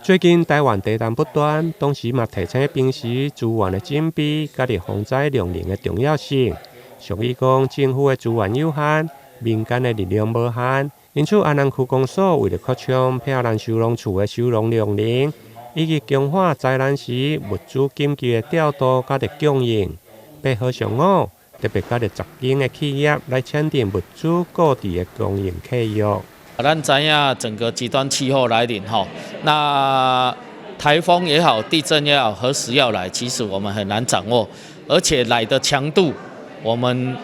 最近台灣地震不斷，同時嘛提醒平時資源的準備，佮著防災量能的重要性。俗語講，政府的資源有限，民間的力量無限。因此，安南區公所為著擴充避難收容處的收容量能，以及強化災難時物資緊急的調度佮著供應，8號上午特別佮著10間的企業來簽訂物資固置的供應契約。咱知影整個極端氣候來臨吼，那颱風也好，地震也好，何時要來，其實我們很難掌握，而且來的強度，我們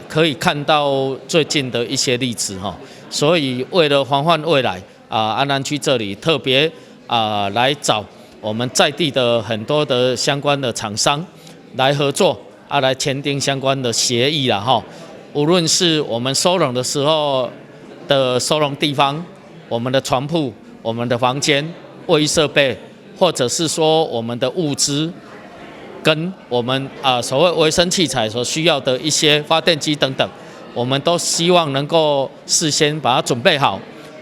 可以看到最近的一些例子哈，所以為了防範未來啊，安南區這裡特別啊來找我們在地的很多的相關的廠商來合作啊，來簽訂相關的協議啦哈。無論是我們收容的時候的收容地方，我們的床鋪、我們的房間、衛浴設備，或者是說我們的物資，跟我們啊所謂維生器材所需要的一些發電機等等，我們都希望能夠事先把它準備好，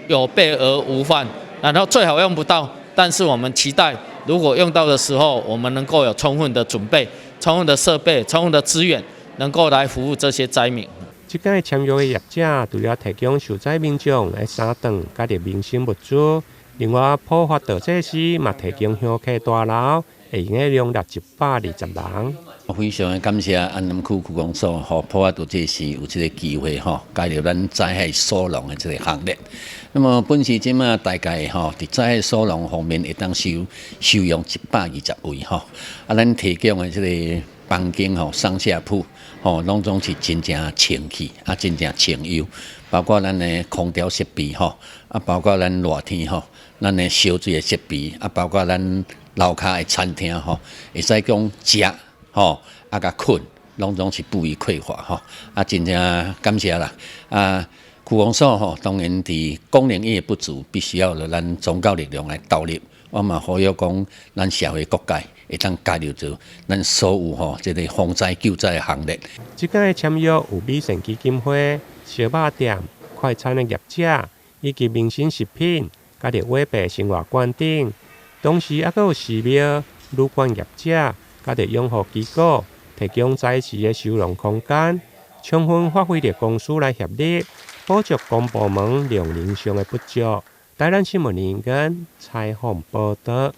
有備而無患。然後最好用不到，但是我們期待如果用到的時候，我們能夠有充分的準備、充分的設備、充分的資源，能夠來服務這些災民。這擺簽約的業者除了提供受災民眾的三頓佮著民生物資，另外普發道濟寺嘛提供香客大樓，會用得容納120人。非常的感謝安南區區公所予普發道濟寺有這個機會吼，加入咱災害收容的這個行列。那麼本市這馬大概吼，佇災害收容方面會當收容120位吼。啊，咱提供的這個房間吼，上下鋪吼，攏總是真正清氣啊，真正清幽。包括咱的空調設備吼，啊，包括咱熱天吼，咱的燒水的設備，啊，包括咱樓跤的餐廳吼，會使講食吼，啊，佮睏，攏總是不虞匱乏吼。啊，真正感謝啦！啊，區公所吼，當然佇功能伊的不足，必須要咱宗教力量來投入。我嘛呼籲講，咱社會各界會當加入做咱所有吼這個防災救災的行列。這擺簽約有美善基金會、燒肉店、快餐的業者，以及民生食品、佮著偉白生活館等，同時猶閣有寺廟、旅館業者、佮著養護機構提供災時的收容空間，充分發揮著公私來協力，補足公部門量能上的不足。台南新聞林根採訪報導。